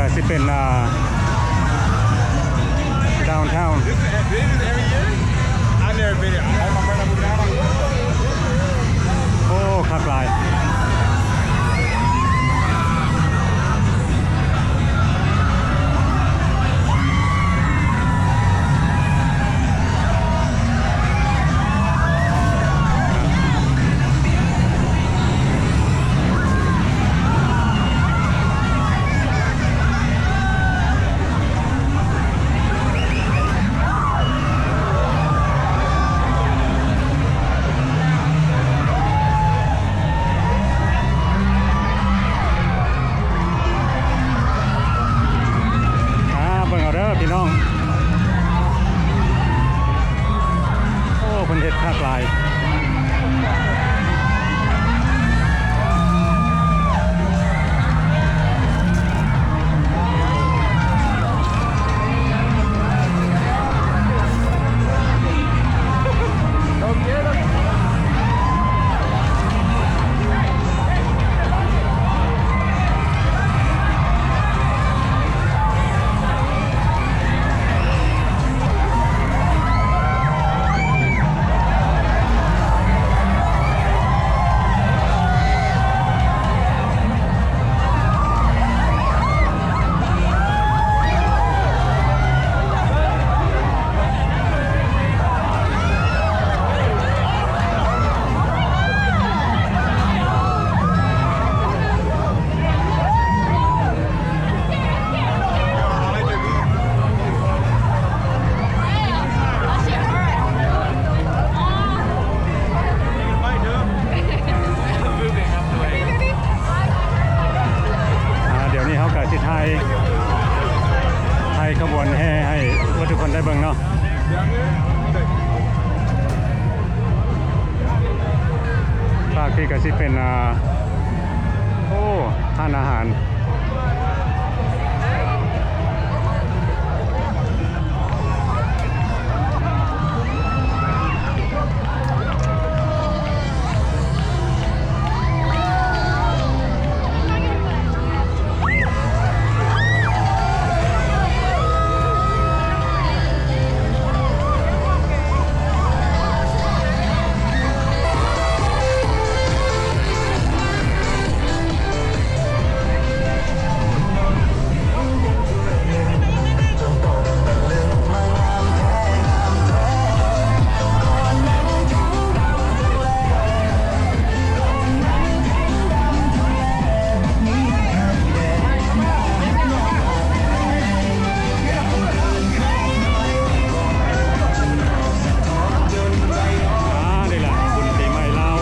ກໍຊິເປັນ ອ່າ downtown. This is, this is every year? I never been here. I, my friend, I moved down. ໂອ້ ຄັກຫຼາຍ. ອ່າ ເບິ່ງເອົາເດີພີ່ນ້ອງ. ໂອ້ ເພິ່ນເຮັດຄັກຫຼາຍ. ອ່າ ດຽວນີ້ເຮົາກໍຊິຖ່າຍ ຖ່າຍຂະບວນແຫ່ໃຫ້ເບິດທຸກຄົນໄດ້ເບິ່ງເນາະ. ພາກທີ່ກໍຊິເປັນ ອ່າ ໂອ້ ຮ້ານອາຫານ. ອ່າ ນີ້ລະ ບຸນປີໃໝ່ລາວ.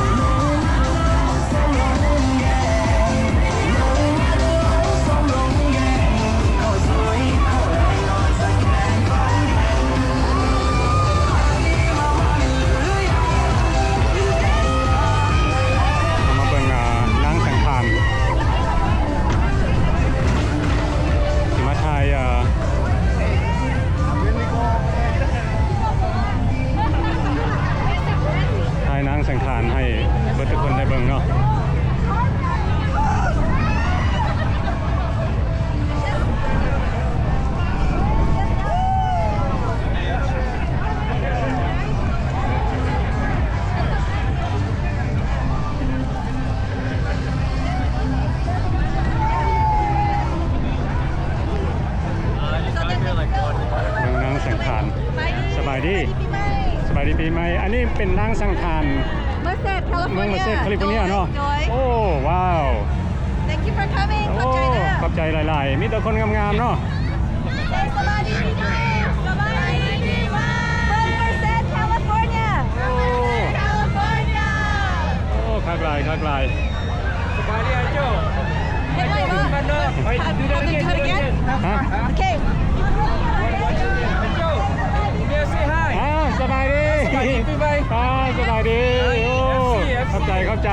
ເຮົາມາເບິ່ງ ອ່າ ນາງສັງຂານ ຊິມາຖ່າຍ ອ່າ ຖ່າຍນາງສັງຂານໃຫ້ເບິດທຸກຄົນໄດ້ເບິ່ງເນາະ. ເບິ່ງນາງສັງຂານ. ສະບາຍດີ ສະບາຍດີປີໃໝ່. ອັນນີ້ເປັນນາງສັງຂານ ເມືອງເມີເຊັດ ແຄລິຟໍເນຍ ເມືອງເມີເຊັດ ແຄລິຟໍເນຍເນາະ. ໂອ້ ວ້າວ. Thank you for coming. ໂອ້ ຂອບໃຈເດີ ຂອບໃຈຫຼາຍໆ. ມີແຕ່ຄົນງາມໆເນາະ. ສະບາຍດີປີໃໝ່. ສະບາຍດີປີໃໝ່. ເມືອງເມີເຊັດ California. ໂອ້ California. ໂອ້ ຄັກຫຼາຍ ຄັກຫຼາຍ. ສະບາຍດີອ້າຍໂຈ້. ເຮັດໄດ້ບໍ່? ໄປ do that again, do that again. ຮະ? ໂອເຄ. ອ້າຍໂຈ້ ເມຍ say hi. ອ່າ ສະບາຍດີ ສະບາຍດີປີໃໝ່. ອ່າ ສະບາຍດີ. ໂອ້ ເອັຟຊີ ເອັຟຊີ ຂອບໃຈ ຂອບໃຈ.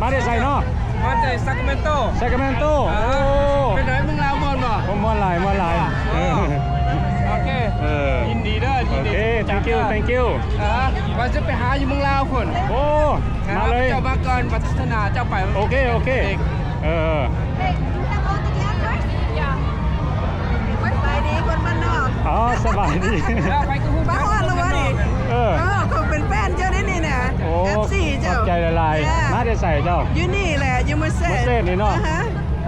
ມາແຕ່ໃສເນາະ? ມາແຕ່ Sacramento. Sacramento. ອ່າ ໂອ້ ເປັນໃດເມືອງລາວມ່ວນບໍ່? ໂອ້ ມ່ວນຫຼາຍ ມ່ວນຫຼາຍ. ເອີ ໂອເຄ ເອີ ຍິນດີເດີ ຍິນດີ. ໂອເຄ thank you, thank you. ອ່າ ວ່າຈະໄປຫາຢູ່ເມືອງລາວພຸ້ນ. ໂອ້ ມາເລີຍ ເຈົ້າມາກ່ອນ ວັດທະນາເຈົ້າໄປ. ໂອເຄ ໂອເຄ. ເອີ Hey, you have all the answers? Yeah. ອໍ ສະບາຍດີ ມາຮອດແລ້ວບໍ່ນີ້? ເອີ ເອີ ຂ້ອຍເປັນແຟນເຈົ້າເດ້ນີ້ນະ ໂອ້ ເອັຟຊີເຈົ້າ ຂອບໃຈຫຼາຍໆ. ມາແຕ່ໃສເຈົ້າ? ຢູ່ນີ້ແຫຼະ ຢູ່ເມືອງເຊດ ເມືອງເຊດນີ້ເນາະ. ອາຮະ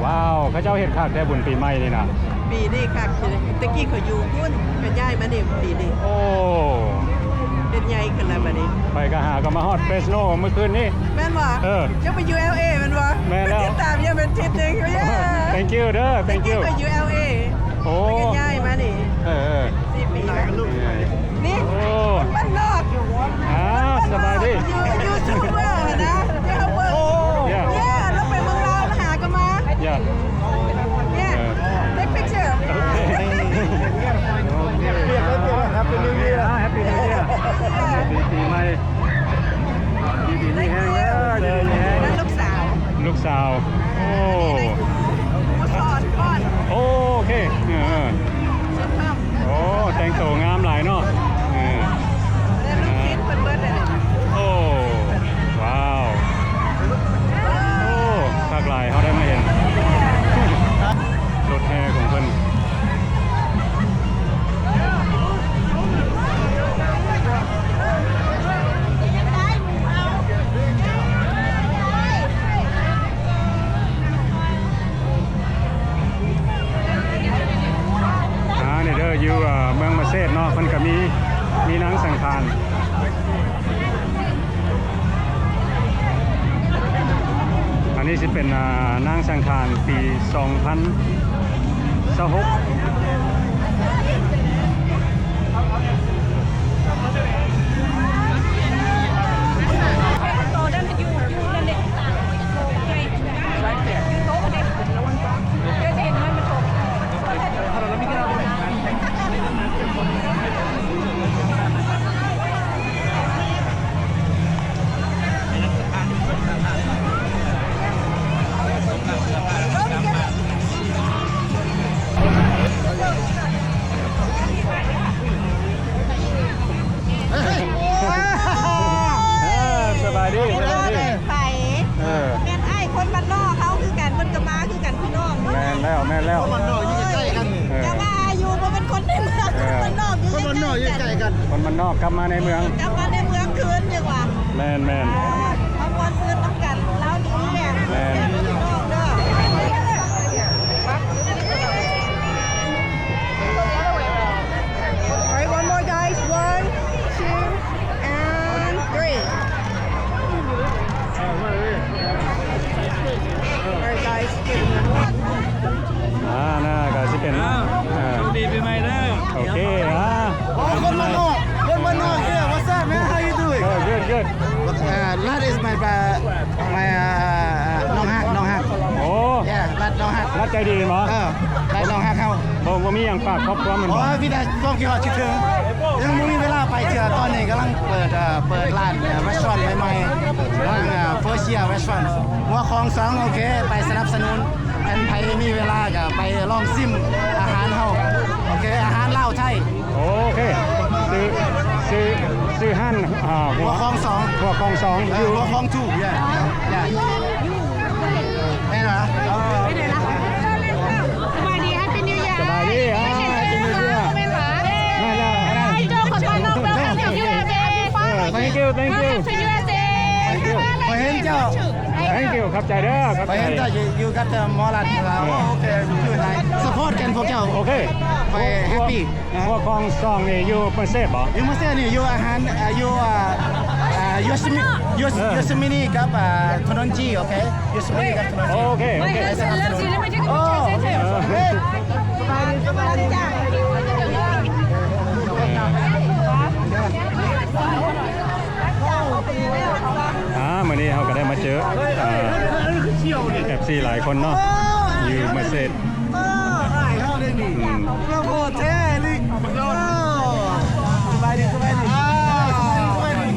ວ້າວ ເຂົາເຈົ້າເຮັດຄັກແທ້ບຸນປີໃໝ່ນີ້ນະ. ປີນີ້ຄັກ ແຕ່ກີ້ຂ້ອຍຢູ່ພຸ້ນ ກໍຍ້າຍມານີ້ປີນີ້. ໂອ້ ເຮັດໃຫຍ່ຂຶ້ນແລ້ວບັດນີ້. ຂ້ອຍກໍຫາກໍມາຮອດເຟຣສໂນມື້ຄືນນີ້. ແມ່ນບໍ່? ເອີ ເຈົ້າໄປຢູ່ແອລເອແມ່ນບໍ່? ແມ່ນແລ້ວ ຕິດຕາມຢູ່ເປັນທິດໜຶ່ງ. Thank you ເດີ Thank you. ຂ້ອຍຢູ່ແອລເອ ໂອ້ ແລ້ວກໍຍ້າຍມານີ້. ເອີໆ ສີ່ປີແລ້ວນີ້. ໂອ້ ບ້ານນອກ ອ່າ ສະບາຍດີ ຢູ່ ຢູ່ຊຸມເວີນະ ຢູ່ເວີນ. ເຢ້ ເຢ້ ລາວໄປເມືອງລາວ ມາຫາກໍມາ. ເຢ້ ເຢ້ ເອີ take picture. ໂອເຄ ໂອເຄ Happy New Year. Happy New Year. ປີ ປີໃໝ່ ຢູ່ດີມີແຮງເດີ ຢູ່ດີມີແຮງ. ນັ້ນລູກສາວ ລູກສາວ. ໂອ້ ຜູ້ສອນກ່ອນ. ໂອເຄ ເອີໆ ໂອ້ ແຕ່ງໂຕງາມຫຼາຍເນາະ. ເອີ ແລ້ວລູກສິດເພິ່ນເບິດແລ້ວ. ໂອ້ ວ້າວ ໂອ້ ຄັກຫຼາຍ ເຮົາໄດ້ມາເຫັນລົດແຫ່ຂອງເພິ່ນ. ອ່າ ນີ້ເດີ ຢູ່ ເອີ ເມືອງມະເຊດເນາະ ເພິ່ນກໍມີ ມີນາງສັງຂານ. ອັນນີ້ຊິເປັນ ອ່າ ນາງສັງຂານປີສອງພັນຊາວຫົກ. ເອີ ສະບາຍດີ ສະບາຍດີ. ເອີ ແມ່ນອ້າຍຄົນບ້ານນອກເຮົາຄືກັນ ເພິ່ນກໍມາຄືກັນພີ່ນ້ອງ. ແມ່ນແລ້ວ ແມ່ນແລ້ວ ຄົນບ້ານນອກຢູ່ໃກ້ໆກັນ. ເອີ ຈະວ່າຢູ່ບໍ່ແມ່ນຄົນໃນເມືອງ ເອີ ຄົນບ້ານນອກຢູ່ໃກ້ໆກັນ ຄົນບ້ານນອກກັບມາໃນເມືອງ ກັບມາໃນເມືອງຄືນຈັ່ງວ່າ. ແມ່ນໆ ອ່າ ມາມ່ວນຊື່ນນຳກັນ ລາວດີແຫຼະ. ແມ່ນ ພີ່ນ້ອງເດີ. Alright, one more, guys. One, two, and three. Alright, guys. ອ່າ ໜ້າກໍຊິເປັນ ອ່າ ໂຊກດີປີໃໝ່ເດີ. ໂອເຄ ອ່າ ໂອ້ ຄົນບ້ານນອກ ຄົນບ້ານນອກ. Yeah, what's up, man? How you doing? Good, good, good. Uh, that is my, uh, my, uh, ນ້ອງຮັກ ນ້ອງຮັກ. ໂອ້ Yeah, ລັດນ້ອງຮັກ ລັດໃຈດີບໍ່? ເອີ ລັດນ້ອງຮັກເຮົາ. ບໍ່ ບໍ່ມີຫຍັງຝາກຄອບຄົວແມ່ນບໍ່? ໂອ້ຍ ມີແຕ່ຄວາມຄິດຮອດຄິດເຖິງ. ຍັງບໍ່ມີເວລາໄປເທື່ອ ຕອນນີ້ກຳລັງເປີດ ເອີ ເປີດຮ້ານ ເອີ restaurant ໃໝ່ໆ ກຳລັງ ເອີ First Year Restaurant ຫົວຂອງສອງ. ໂອເຄ ໄປສະໜັບສະໜູນ ແມ່ນໃຜມີເວລາກໍໄປລອງຊິມອາຫານເຮົາ. ໂອເຄ ອາຫານລາວໄທ. ໂອເຄ ຊື່ ຊື່ ຊື່ຮ້ານ ອ່າ ຫົວ ຫົວຂອງສອງ ຫົວຂອງສອງ ເອີ ຢູ່ ຫົວຂອງທູ ເຢ້ ເຢ້ ແມ່ນຫວາ? ເອີ ສະບາຍດີ Happy New Year. ສະບາຍດີ ອ່າ Happy New Year. ແມ່ນຫວາ? ແມ່ນແລ້ວ Thank you, thank you. Thank you. ຂ້ອຍເຫັນເຈົ້າ Thank you. ຂອບໃຈເດີ ຂອບໃຈ. ຂ້ອຍເຫັນເຈົ້າຢູ່ ຢູ່ກັບໝໍລັດ. ໂອເຄ ຢູ່ໄດ້ support ກັນພວກເຈົ້າ. ໂອເຄ ຂ້ອຍ happy. ພວກຂອງສອງນີ້ຢູ່ເມືອງເຊດບໍ່? ຢູ່ເມືອງເຊດນີ້ ຢູ່ອາຫານ ອ່າ ຢູ່ ອ່າ ອ່າ ໂຍສະມິ ໂຍສະມິນີກັບ ອ່າ ໂທນອນຈີ. ໂອເຄ ໂຍສະມິນີກັບໂທນອນຈີ. ໂອເຄ ໂອເຄ ສະໜັບສະໜູນ. ໂອ້ ສະບາຍດີ ສະບາຍດີ. ອ່າ ມື້ນີ້ເຮົາກໍໄດ້ມາເຈີ ອ່າ ເອັຟຊີຫຼາຍຄົນເນາະ ຢູ່ເມືອງເຊດ. ເອີ ອ້າຍເຮົາເດ້ນີ້ ອືມ ໂອ້ໂຫ ແທ້ນີ້. ໂອ້ ສະບາຍດີ ສະບາຍດີ ອ່າ ສະບາຍດີ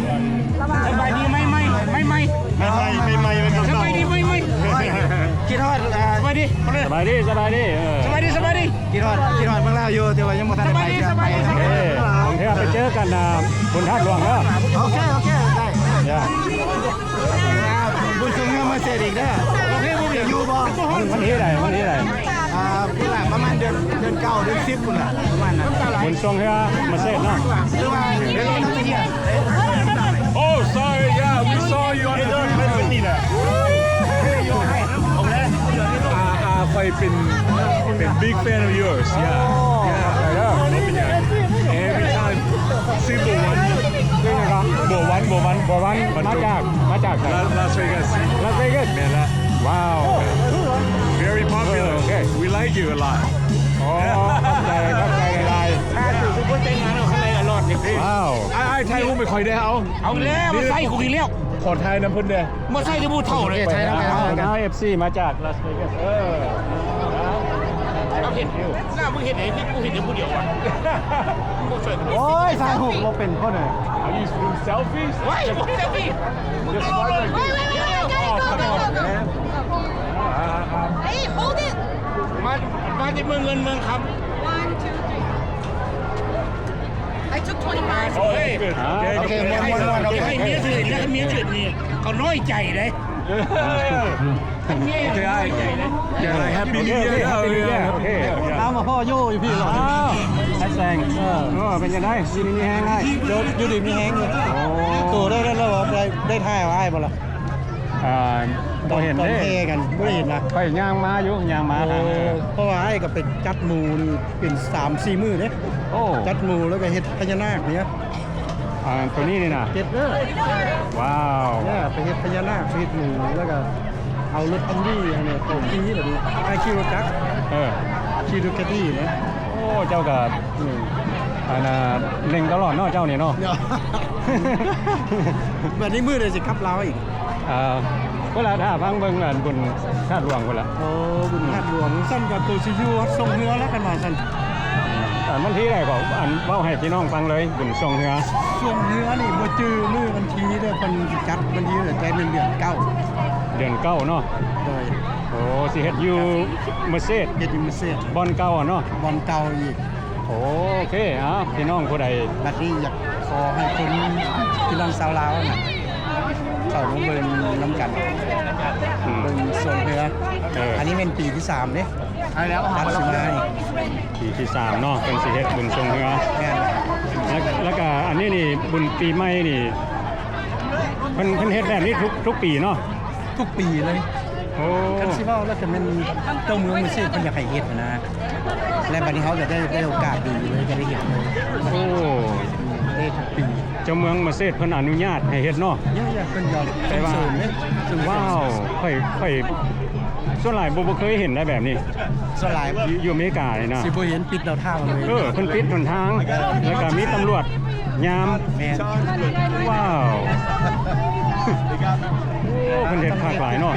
ສະບາຍດີ ສະບາຍດີ ໃໝ່ໆ ໃໝ່ໆ ໃໝ່ໆ ໃໝ່ໆ ໃໝ່ໆ ສະບາຍດີ ໃໝ່ໆ. ໂອ້ຍ ຄິດຮອດ ອ່າ ສະບາຍດີ ສະບາຍດີ ສະບາຍດີ ເອີ ສະບາຍດີ ສະບາຍດີ. ຄິດຮອດ ຄິດຮອດເມືອງລາວຢູ່ ແຕ່ວ່າຍັງບໍ່ທັນໄດ້ໄປເທື່ອ ສະບາຍດີ ສະບາຍດີ ໄປເທື່ອ. ໂອເຄ ບາງເທື່ອໄປເຈີກັນ ອ່າ ບຸນທາດຫຼວງເດີ. ໂອເຄ ໂອເຄ ໄດ້. ບຸນຊຸມເຮືອມາເສດອີກເດີ. ໂອເຄ ບໍ່ເປັນຫຍັງ. ຢູ່ບໍ່? ວັນ ວັນທີໃດ? ວັນທີໃດ? ອ່າ ພຸ້ນລະ ປະມານເດືອນ ເດືອນເກົ້າ ເດືອນສິບພຸ້ນລະ ປະມານນັ້ນ. ບຸນຊ່ວງເຮືອມາເສດເນາະ ຫຼືວ່າເດືອນ Oh, sorry, yeah, we saw you on the T V. ອ່າ ອ່າ ຂ້ອຍເປັນ ເປັນ big fan of yours, yeah, yeah. Every time see ໂບວັນ ໂບວັນ ໂບວັນ ມາຈາກ ມາຈາກໃສ? Las Vegas. Las Vegas. ແມ່ນລະ. Wow. Very popular. We like you a lot. ໂອ້ ຂອບໃຈ ຂອບໃຈຫຼາຍໆ. ອ້າຍ ອ້າຍ ຖ່າຍຮູບໃຫ້ຂ້ອຍແດ່ ເອົາ ເອົາແລ້ວ ມາໃສ່ກູອີກແລ້ວ. ຂໍຖ່າຍນຳເພິ່ນແດ່. ມາໃສ່ແຕ່ຜູ້ເຖົ້າເລີຍ. ຖ່າຍນຳກັນ ເອົາ ເອັຟຊີ ມາຈາກ Las Vegas. ເອີ ເອົາ ເຫັນ ໜ້າມຶງເຫັນໄດ້ ມີກູເຫັນແຕ່ຜູ້ດຽວວະ. ໂອ້ຍ ຖ່າຍຮູບບໍ່ເປັນຄົນເລີຍ. Are you doing selfies? Why? Just like that. Wait, wait, wait, wait, wait, wait, wait, wait, wait. Hey, hold it. ມາ ມາຈາກເມືອງເງິນເມືອງຄຳ. One, two, three. I took twenty-five. ໂອ້ຍ ໂອເຄ ມ່ວນໆໆ. ໂອເຄ ໃຫ້ເມຍຖືກ ໃຫ້ເມຍຖືກນີ້ ເຂົານ້ອຍໃຈເດ້. ໂອເຄ ອ້າຍ Happy New Year. Happy New Year. ໂອເຄ ເອົາ ມາພໍ້ຢູ່ ຢູ່ພີ້ເນາະ. ອ້າວ ອ້າຍແສງ ເອີ ເປັນຈັ່ງໃດ? ຢູ່ດີມີແຮງອ້າຍ. ຢູ່ດີມີແຮງຢູ່. ໂອ້ ໂຕໄດ້ ໄດ້ ໄດ້ຖ່າຍເອົາອ້າຍບໍ່ລະ? ອ່າ ບໍ່ເຫັນເດ້ ຕອນແຫ່ກັນບໍ່ໄດ້ເຫັນນະ. ຂ້ອຍຍ່າງມາຢູ່ ຍ່າງມາທາງ. ເອີ ເພາະວ່າອ້າຍກໍໄປຈັດໝູນີ້ເປັນສາມສີ່ມື້ເດ້. ໂອ້ ຈັດໝູແລ້ວກໍເຮັດພະຍານາກນີ້. ອ່າ ໂຕນີ້ນີ້ນະ ເຮັດເດີ. ວ້າວ ເອີ ໄປເຮັດພະຍານາກ ໄປເຮັດໝູ ແລ້ວກໍເອົາລົດອິນດີຫັ້ນແຫຼະ ໄປຂີ່ແບບນີ້ ໄປຂີ່ລົດຈັກ ເອີ ຂີ່ດູກາຕີນະ. ໂອ້ ເຈົ້າກໍ ອືມ ອັນນ່າ ເລັ່ງຕະຫຼອດເນາະ ເຈົ້ານີ້ເນາະ. ບັດນີ້ມື້ໃດຊິກັບລາວອີກ? ອ່າ ພຸ້ນລະ ຖ້າຟັງເບິ່ງ ອັນ ບຸນທາດຫຼວງພຸ້ນລະ. ໂອ້ ບຸນທາດຫຼວງ ຊັ້ນກໍໂຕຊິຢູ່ຊ່ວງເຮືອລະ ຄັນວ່າຊັ້ນ. ອັນວັນທີໃດກໍ ອັນ ເວົ້າໃຫ້ພີ່ນ້ອງຟັງເລີຍ ບຸນຊ່ວງເຮືອ. ຊ່ວງເຮືອນີ້ບໍ່ຈື່ມື້ວັນທີເດີ ເພິ່ນຈັດວັນທີໃດ ແຕ່ແມ່ນເດືອນເກົ້າ. ເດືອນເກົ້າເນາະ. ໂດຍ. ໂອ້ ຊິເຮັດຢູ່ເມີເຊດ ເຮັດຢູ່ເມີເຊດ ບ່ອນເກົ່າເນາະ ບ່ອນເກົ່າອີກ. ໂອເຄ ເອົາ ພີ່ນ້ອງຜູ້ໃດ ບັດນີ້ຢາກຂໍໃຫ້ຄົນ ພີ່ນ້ອງຊາວລາວນະ ເຂົ້າມາເບິ່ງນຳກັນ ອືມ ເບິ່ງຊ່ວງເຮືອ. ເອີ ອັນນີ້ແມ່ນປີທີສາມເດ້. ໃຊ່ແລ້ວ ຕັດສິມານີ້ ປີທີສາມເນາະ ເພິ່ນຊິເຮັດບຸນຊ່ວງເຮືອ. ແມ່ນ. ແລ້ວ ແລ້ວກະອັນນີ້ນີ້ ບຸນປີໃໝ່ນີ້ ເພິ່ນ ເພິ່ນເຮັດແບບນີ້ທຸກ ທຸກປີເນາະ? ທຸກປີເລີຍ. ໂອ້ ຄັນຊິເວົ້າແລ້ວກໍແມ່ນເຈົ້າເມືອງເມືອງເຊດເພິ່ນຢາກໃຫ້ເຮັດນະ ແລະບັດນີ້ເຮົາກໍໄດ້ ໄດ້ໂອກາດດີເລີຍ ກໍໄດ້ເຮັດເລີຍ. ໂອ້ ໄດ້ທຸກປີ. ເຈົ້າເມືອງເມືອງເຊດເພິ່ນອະນຸຍາດໃຫ້ເຮັດເນາະ? ເອີ ເພິ່ນກໍ ແຕ່ວ່າ ສົ່ງເສີມເດ້ ສົ່ງເສີມ. ວ້າວ ຂ້ອຍ ຂ້ອຍ ສ່ວນຫຼາຍບໍ່ ບໍ່ເຄີຍເຫັນໄດ໋ແບບນີ້. ສ່ວນຫຼາຍ ຢູ່ ຢູ່ອາເມລິການີ້ນະ ຊິບໍ່ເຫັນ ປິດແນວທາງເລີຍ. ເອີ ເພິ່ນປິດຫົນທາງ ແລ້ວກໍມີຕຳຫຼວດຍາມ. ແມ່ນ. ວ້າວ ໂອ້ ເພິ່ນເຮັດຄັກຫຼາຍເນາະ.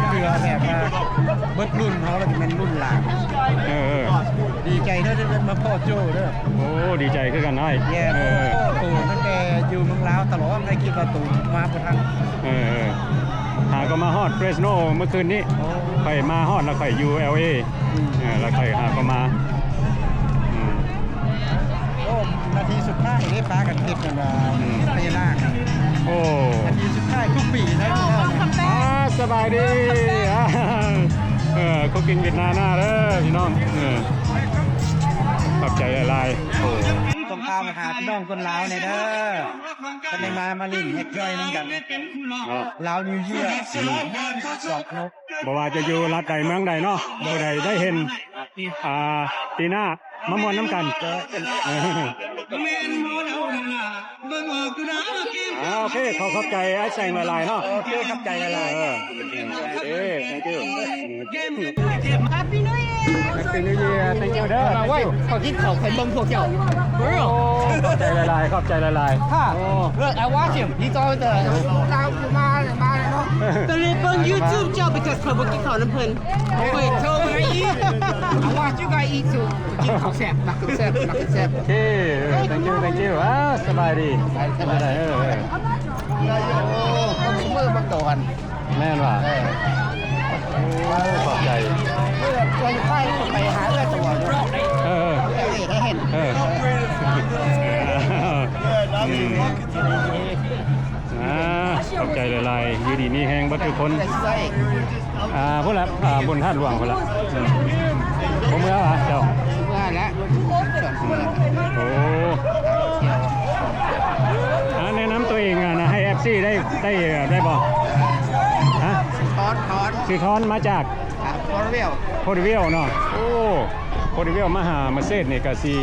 ເພື່ອແບບວ່າເບິດລຸ້ນເຮົາ ແລ້ວກໍແມ່ນລຸ້ນຫຼານ. ເອີ ເອີ ດີໃຈເດີ ໄດ້ມາພໍ້ໂຈ້ເດີ. ໂອ້ ດີໃຈຄືກັນອ້າຍ. ເອີ ເອີ ໂຕຕັ້ງແຕ່ຢູ່ເມືອງລາວຕະຫຼອດ ໄດ້ຄິດວ່າໂຕມາບໍ່ທັນ. ເອີ ເອີ ຫາກໍມາຮອດເຟຣສໂນມື້ຄືນນີ້. ໂອ້ ຂ້ອຍມາຮອດແລ້ວ ຂ້ອຍຢູ່ແອລເອ. ອືມ ເອີ ແລ້ວຂ້ອຍຫາກໍມາ. ອືມ ໂອ້ ນາທີສຸດທ້າຍເດ້ ພາກັນເຮັດອັນວ່າ ອືມ ພະຍານາກ. ໂອ້ ນາທີສຸດທ້າຍທຸກປີນະ. ອ່າ ສະບາຍດີ. ເອີ ຄຸກກິ້ງເວັດນາມເດີພີ່ນ້ອງ. ເອີ ຂອບໃຈຫຼາຍໆ. ໂອ້ ສົ່ງຂ່າວມາຫາພີ່ນ້ອງຄົນລາວແດ່ເດີ ເພິ່ນໄດ້ມາ ມາຫຼິ້ນເຮັດຈ້ອຍນຳກັນເນາະ. ລາວນິວເຢຍ ອືມ ສອງຄົນ. ບໍ່ວ່າຈະຢູ່ລັດໃດເມືອງໃດເນາະ ຜູ້ໃດໄດ້ເຫັນ ອ່າ ປີໜ້າມາມ່ວນນຳກັນ. ອ່າ ໂອເຄ ຂໍຂອບໃຈອ້າຍແສງຫຼາຍໆເນາະ. ໂອເຄ ຂອບໃຈຫຼາຍໆ. ເອີ ເອີ thank you. Happy New Year. Happy New Year. Thank you ເດີ. ເອົາລະເວີ້ຍ ເຂົາກິນເຂົ້າ ຂ້ອຍເບິ່ງພວກເຈົ້າ. ໂອ້ ຂອບໃຈຫຼາຍໆ ຂອບໃຈຫຼາຍໆ. ໂອ້ Look, I watch him. He's always the ລາວມາ ມາເນາະ. ກໍເລີຍເບິ່ງ YouTube ເຈົ້າ because ຂ້ອຍບໍ່ກິນເຂົ້ານຳເພິ່ນ. ໂອ້ຍ so when I eat, I watch you guys eat too. ກິນເຂົ້າແຊບ ໝາກແຊບ ໝາກແຊບ. ໂອເຄ thank you, thank you. ອ່າ ສະບາຍດີ. ເອີ ເອີ ເອີ. ໂອ້ ເບິ່ງຊຸມເມີເບິ່ງໂຕຫັ້ນ. ແມ່ນວ່າ? ເອີ ໂອ້ ຂອບໃຈ. ເອີ ເອີ ເອີ ໄປຫາເອື້ອຍຕົວຢູ່. ເອີ ເອີ ເອີ ເອີ ເອີ ເອີ ອືມ ອ່າ ຂອບໃຈຫຼາຍໆ ຢູ່ດີມີແຮງເບິດທຸກຄົນ. ອ່າ ອ່າ ພຸ້ນລະ ອ່າ ບຸນທາດຫຼວງພຸ້ນລະ. ອືມ ບໍ່ເມືອຫວາເຈົ້າ? ເມືອແລ້ວ. ໂອ້ ອ່າ ແນະນຳຕົວເອງ ອ່າ ໃຫ້ເອັຟຊີໄດ້ ໄດ້ ໄດ້ບໍ່? ຮະ? ທອນ ທອນ ຊື່ທອນ ມາຈາກ ອ່າ ໂພເດວິວ ໂພເດວິວເນາະ. ໂອ້ ໂພເດວິວມາຫາເມີເຊດນີ້ກະຊິ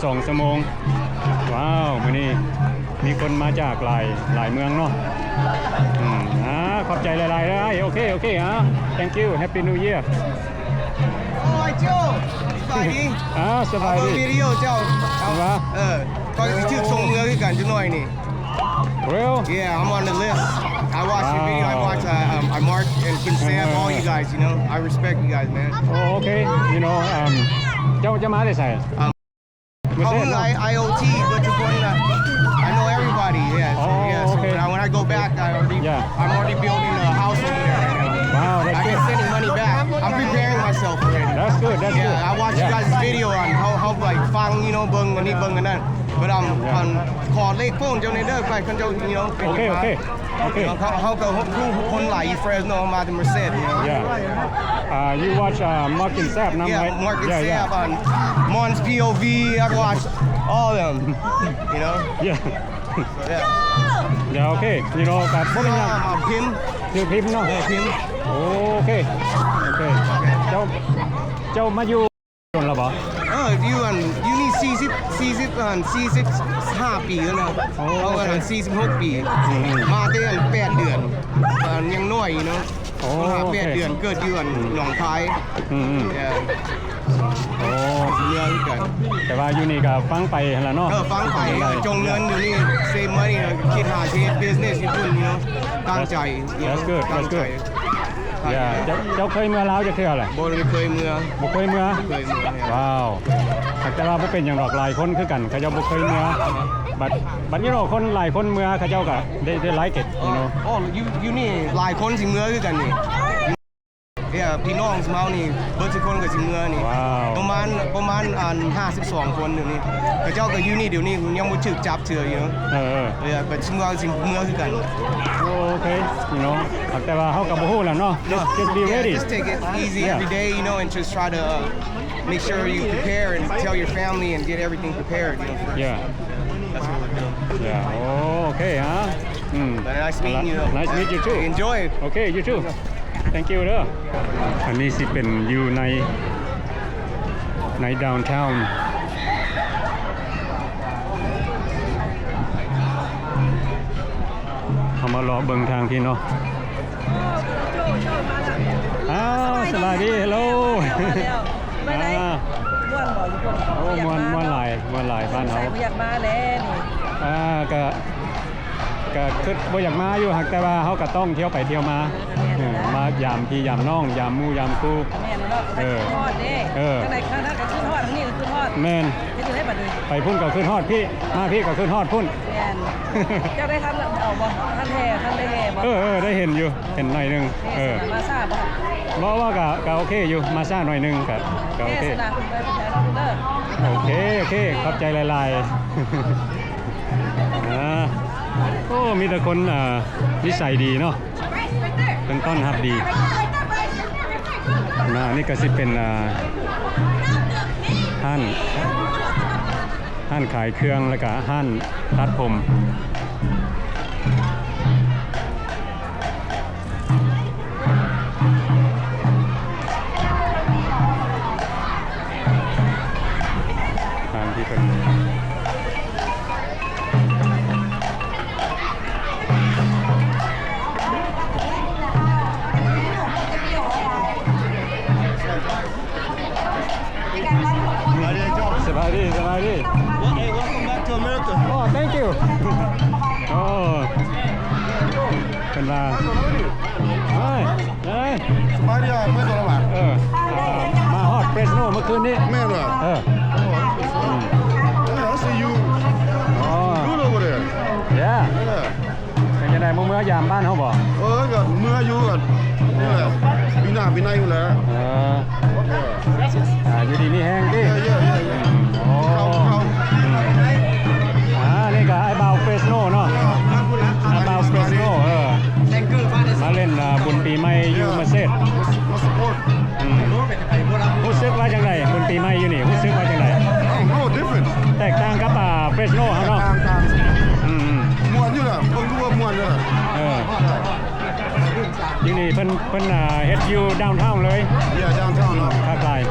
ສອງຊົ່ວໂມງ. ວ້າວ ມື້ນີ້ມີຄົນມາຈາກຫຼາຍ ຫຼາຍເມືອງເນາະ. ອືມ ອ່າ ຂອບໃຈຫຼາຍໆເດີ. ໂອເຄ ໂອເຄ ອ່າ thank you, Happy New Year. ໂອ້ຍ ໂຈ້ ສະບາຍດີ. ອ່າ ສະບາຍດີ. ເອົາເບິ່ງວິດີໂອເຈົ້າ. ເອົາ ວ່າ ເອີ ຂ້ອຍຊິຖືກສົ່ງເມືອຄືກັນຈັກໜ້ອຍນີ້. Well, yeah, I'm on the list. I watch your video. I watch, uh, um, I mark and can stamp all you guys, you know. I respect you guys, man. Oh, okay. You know, um, ເຈົ້າ ເຈົ້າມາແຕ່ໃສ? Um, ເຂົາເອີ້ນ I O T ເບິດທຸກຄົນນະ. I know everybody. Yeah, so, oh, yeah, so okay. When I, when I go back, I already, yeah, I'm already building a house over there right now. Wow, that's good. I been sending money back. I'm preparing myself already. That's good. That's good. Yeah, I watch you guys' video on how, how, like, ຟັງ you know, ເບິ່ງອັນນີ້ເບິ່ງອັນນັ້ນ. But, um, ອັນ ຂໍເລກໂຟນເຈົ້າແດ່ເດີ ໃຜຄັນເຈົ້າ you know, ໂອເຄ ໂອເຄ ໂອເຄ. ເຮົາ ເຮົາກໍຮູ້ຄົນຫຼາຍຢູ່ Fresno ມາແຕ່ Merced, you know. Yeah. Uh, you watch, uh, Mark and Sap, yeah, right? Mark and Sap, and Mons P O V, I watch all of them, you know. Yeah. Yeah. Yeah, okay. You know, ກໍບໍ່ເປັນຫຍັງ. ພິມ ຊື່ພິມເນາະ. ເອີ ພິມ. ໂອເຄ ໂອເຄ. ເຈົ້າ ເຈົ້າມາຢູ່ ດົນແລ້ວບໍ່? ເອີ ຢູ່ອັນ ຢູ່ນີ້ສີ່ສິບ ສີ່ສິບ ອັນ ສີ່ສິບຫ້າປີແລ້ວນະ. ໂອ້ ເຮົາອັນສີ່ສິບຫົກປີ. ອືມ ມາແຕ່ອັນແປດເດືອນ ອັນຍັງນ້ອຍຢູ່ເນາະ. ໂອ້ ຫ້າແປດເດືອນ. ເກີດຢູ່ອັນໜອງຄາຍ. ອືມ ເອີ ໂອ້ ເມືອຄືກັນ. ແຕ່ວ່າຢູ່ນີ້ກໍຟັງໄປຫັ້ນລະເນາະ. ເອີ ຟັງໄປ. ເອີ ຈົ່ງເງິນຢູ່ນີ້ save money ຄິດຫາຊິເຮັດ business ຢູ່ພຸ້ນເນາະ. ຕັ້ງໃຈ. That's good. That's good. Yeah. ເຈົ້າ ເຈົ້າເຄີຍເມືອລາວຈັກເທື່ອລະ? ບໍ່ໄດ້ເຄີຍເມືອ. ບໍ່ເຄີຍເມືອ? ບໍ່ເຄີຍເມືອ. ວ້າວ. ແຕ່ວ່າບໍ່ເປັນຫຍັງດອກ ຫຼາຍຄົນຄືກັນ ເຂົາເຈົ້າບໍ່ເຄີຍເມືອ. ບັດ ບັດນີ້ເນາະ ຄົນຫຼາຍຄົນເມືອ ເຂົາເຈົ້າກໍໄດ້ ໄດ້ like it, you know. ໂອ້ ຢູ່ ຢູ່ນີ້ຫຼາຍຄົນຊິເມືອຄືກັນນີ້. Yeah, ພີ່ນ້ອງເຮົານີ້ເບິດທຸກຄົນກໍຊິເມືອນີ້. ວ້າວ. ປະມານ ປະມານອັນຫ້າສິບສອງຄົນດຽວນີ້ ເຂົາເຈົ້າກໍຢູ່ນີ້ດຽວນີ້ ຍັງບໍ່ຖືກຈັບເທື່ອຢູ່. ເອີ ເອີ ເອີ ກໍຊິເມືອ ຊິເມືອຄືກັນ. ໂອເຄ ເນາະ. ແຕ່ວ່າເຮົາກໍບໍ່ຮູ້ແລ້ວເນາະ. Just, just be ready. Yeah, just take it easy every day, you know, and just try to, uh, make sure you prepare and tell your family and get everything prepared, you know, first. Yeah. That's what we're doing. Yeah. ໂອເຄ ອ່າ ອືມ. Nice meeting you. Nice meet you too. Enjoy. ໂອເຄ you too. Thank you ເດີ. ອັນນີ້ຊິເປັນຢູ່ໃນ ໃນ downtown. ເຮົາມາເລາະເບິ່ງທາງພີ້ເນາະ. ອ້າວ ສະບາຍດີ ເຮລໂລ. ອ່າ ມ່ວນບໍ່ຢູ່ພຸ້ນ? ໂອ້ ມ່ວນ ມ່ວນຫຼາຍ ມ່ວນຫຼາຍ ບ້ານເຮົາ. ບໍ່ຢາກມາແລ້ວນີ້. ອ່າ ກະ ກະຄຶດບໍ່ຢາກມາຢູ່ ຫາກແຕ່ວ່າເຮົາກະຕ້ອງທ່ຽວໄປທ່ຽວມາ. ເອີ ມາຢາມພີ່ຢາມນ້ອງ ຢາມໝູ່ຢາມຄູ່. ແມ່ນເນາະ. ເອີ ໄປຄິດຮອດເດ້. ເອີ ທາງໃດ ທາງນັ້ນກໍຄິດຮອດ ທາງນີ້ກໍຄິດຮອດ. ແມ່ນ. ເຮັດຈັ່ງໃດບັດນີ້? ໄປພຸ້ນກໍຄິດຮອດພີ້ ມາພີ້ກໍຄິດຮອດພຸ້ນ. ແມ່ນ. ເຈົ້າໄດ້ທັນເອົາບໍ່? ທັນແຫ່ ທັນໄດ້ແຫ່ບໍ່? ເອີ ເອີ ໄດ້ເຫັນຢູ່ ເຫັນໜ້ອຍໜຶ່ງ. ເອີ ມາຊ້າບໍ່? ບໍ່ ວ່າກະ ກະໂອເຄຢູ່ ມາຊ້າໜ້ອຍໜຶ່ງ ກະ ກະໂອເຄ. ໂອເຄ ໂອເຄ ຂອບໃຈຫຼາຍໆ. ອ່າ ໂອ້ ມີແຕ່ຄົນ ອ່າ ນິໄສດີເນາະ ເພິ່ນຕ້ອນຮັບດີ. ນະ ນີ້ກໍຊິເປັນ ອ່າ ຮ້ານ ຮ້ານຂາຍເຄື່ອງ ແລ້ວກະຮ້ານຕັດຜົມ. ທາງທີ່ເປັນ ສະບາຍດີ ສະບາຍດີ. Hey, welcome back to America. Oh, thank you. ໂອ້ ເພິ່ນວ່າ ເຮີ້ຍ ເອີຍ ສະບາຍດີ ເມື່ອຕອນລະຫວ່າງ ເອີ ອ່າ ມາຮອດເຟຣສໂນເມື່ອຄືນນີ້. ແມ່ນຫວາ? ເອີ Hey, I see you. Oh. Good over there. Yeah. Yeah. ເປັນຈັ່ງໃດ ບໍ່ເມືອຢາມບ້ານເຮົາບໍ່? ເອີ ກໍເມືອຢູ່ ກໍນີ້ແຫຼະ ປີໜ້າປີໃນພຸ້ນແຫຼະ. ເອີ ເອີ ອ່າ ຢູ່ດີມີແຮງຕິ. Yeah, yeah, yeah, yeah. ໂອ້ ເຂົ້າ ເຂົ້າ ອືມ ອ່າ ນີ້ກໍອ້າຍບ່າວເຟຣສໂນເນາະ. ເອີ ອ້າຍບ່າວເຟຣສໂນ ເອີ ມາຫຼິ້ນ ອ່າ ບຸນປີໃໝ່ຢູ່ ເອີ ເມືອ ເສດ ອືມ ຮູ້ສຶກວ່າຈັ່ງໃດ ບຸນປີໃໝ່ຢູ່ນີ້ ຮູ້ສຶກວ່າຈັ່ງໃດ? Oh, no, different. ແຕກຕ່າງກັບ ອ່າ ເຟຣສໂນເຮົາເນາະ. ຕ່າງໆ ມ່ວນຢູ່ລະ ເບິ່ງດູວ່າມ່ວນຢູ່ລະ. ເອີ ຢູ່ນີ້ເພິ່ນ ເພິ່ນ ອ່າ ເຮັດຢູ່ດາວທາວເລີຍ. Yeah, downtown ເນາະ ຄັກຫຼາຍ.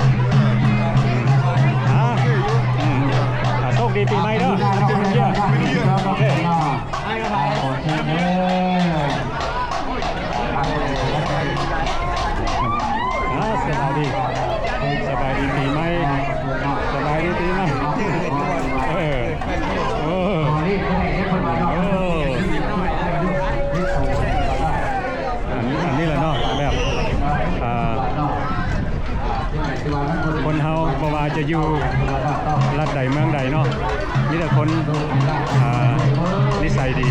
ອ່າ ໂອເຄຢູ່. ອ່າ ໂຊກດີປີໃໝ່ເດີ. Happy New Year. Happy New Year. ໂອເຄ. ອ່າ ສະບາຍດີ ສະບາຍດີປີໃໝ່ ສະບາຍດີປີໃໝ່. ເອີ ໂອ້ ໂອ້ ອັນ ອັນນີ້ແຫຼະເນາະ ແບບ ອ່າ ຄົນເຮົາບໍ່ວ່າຈະຢູ່ລັດໃດເມືອງໃດເນາະ ມີແຕ່ຄົນ ອ່າ ນິໄສດີ.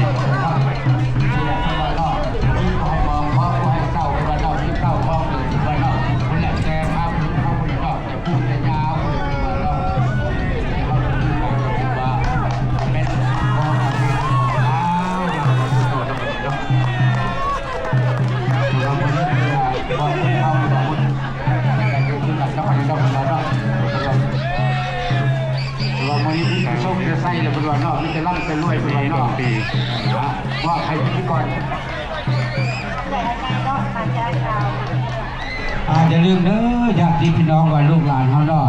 ອ່າ ຢ່າລືມເດີ ຍາດຕິພີ່ນ້ອງວ່າລູກຫຼານເຮົາເນາະ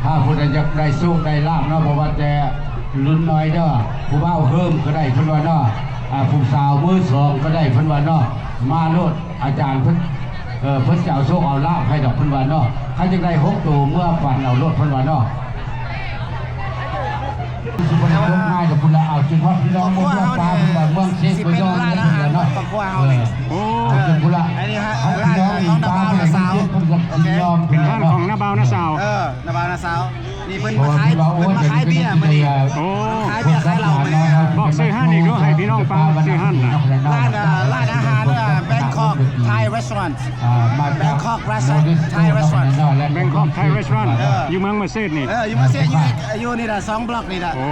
ຖ້າຜູ້ໃດຢາກໄດ້ໂຊກໄດ້ລາບເນາະ ບໍ່ວ່າແຕ່ລຸ້ນນ້ອຍເດີ ຜູ້ບ່າວເຮີມກໍໄດ້ເພິ່ນວ່າເນາະ ອ່າ ຜູ້ສາວມືສອງກໍໄດ້ເພິ່ນວ່າເນາະ ມາໂລດ ອາຈານເພິ່ນ ເອີ ເພິ່ນຈະເອົາໂຊກເອົາລາບໃຫ້ດອກເພິ່ນວ່າເນາະ ຄັນຢາກໄດ້ຫົກໂຕເມືອຝັນເອົາໂລດເພິ່ນວ່າເນາະ. ຊິບໍ່ໄດ້ຈົບງ່າຍດອກພຸ້ນລະ ເອົາຈົນຮອດພີ່ນ້ອງເມືອງປາ ເມືອງເຊກບໍ່ຍອມເພິ່ນວ່າເນາະ. ຄອບຄົວເຮົານີ້ ເອີ ໂອ້ ເອົາຈົນພຸ້ນລະ ອັນນີ້ຮະ ພີ່ນ້ອງເມືອງປາເພິ່ນກໍຊິຍອມ ເປັນຮ້ານຂອງນ້າບ່າວນ້າສາວ. ເອີ ນ້າບ່າວນ້າສາວ ນີ້ເພິ່ນມາຂາຍ ເພິ່ນມາຂາຍເບຍມື້ນີ້. ໂອ້ ຂາຍເບຍຂາຍເຫຼົ້າມື້ນີ້. ບອກຊື່ຮ້ານອີກເນາະ ໃຫ້ພີ່ນ້ອງຟັງຊື່ຮ້ານນະ. ຮ້ານ ເອີ ຮ້ານອາຫານ ເອີ Bangkok Thai Restaurant. ອ່າ ມາຈາກ Bangkok Restaurant Thai Restaurant. Bangkok Thai Restaurant ເອີ ຢູ່ເມືອງມາເຊດນີ້. ເອີ ຢູ່ມາເຊດ ຢູ່ ຢູ່ນີ້ລະ ສອງບລັອກນີ້ລະ. ໂອ້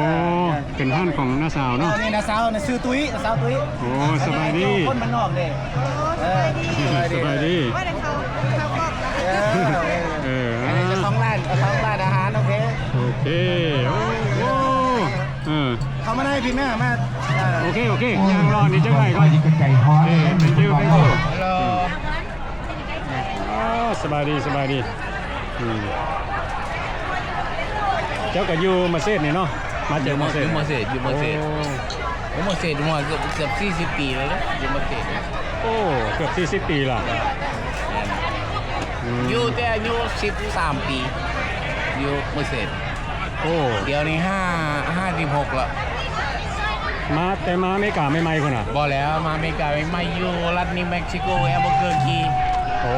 ເປັນຮ້ານຂອງນ້າສາວເນາະ. ເອີ ນີ້ນ້າສາວ ຊື່ຕຸ້ຍ ນ້າສາວຕຸ້ຍ. ໂອ້ ສະບາຍດີ. ຄົນບ້ານນອກເດ້. ເອີ ສະບາຍດີ ສະບາຍດີ. ເອີ ເອີ ອັນນີ້ເຈົ້າຂອງຮ້ານ ເຈົ້າຂອງຮ້ານອາຫານ. ໂອເຄ ໂອເຄ. ໂອ້ ໂອ້ ເອີ ເຂົ້າມາໃນພີ້ແມ່ ມາ. ໂອເຄ ໂອເຄ ຍ່າງລໍນີ້ຈັກໜ້ອຍກ່ອນ. ເອີ thank you thank you. ໂອ້ ສະບາຍດີ ສະບາຍດີ. ອືມ ເຈົ້າກໍຢູ່ມາເຊດນີ້ເນາະ ມາຈາກມາເຊດ. ຢູ່ມາເຊດ ຢູ່ມາເຊດ. ໂອ້ ຢູ່ມາເຊດມາເກືອບ ເກືອບສີ່ສິບປີແລ້ວເດ້ ຢູ່ມາເຊດ. ໂອ້ ເກືອບສີ່ສິບປີລະ. ແມ່ນ ອືມ ຢູ່ແຕ່ອາຍຸສິບສາມປີ ຢູ່ມາເຊດ. ໂອ້ ດຽວນີ້ຫ້າ ຫ້າສິບຫົກລະ. ມາ ແຕ່ມາອາເມລິກາໃໝ່ໆພຸ້ນນະ? ບໍ່ແລ້ວ ມາອາເມລິກາໃໝ່ໆ ຢູ່ລັດນິວເມັກຊິໂກ ແອວເບີເກີຄີ. ໂອ້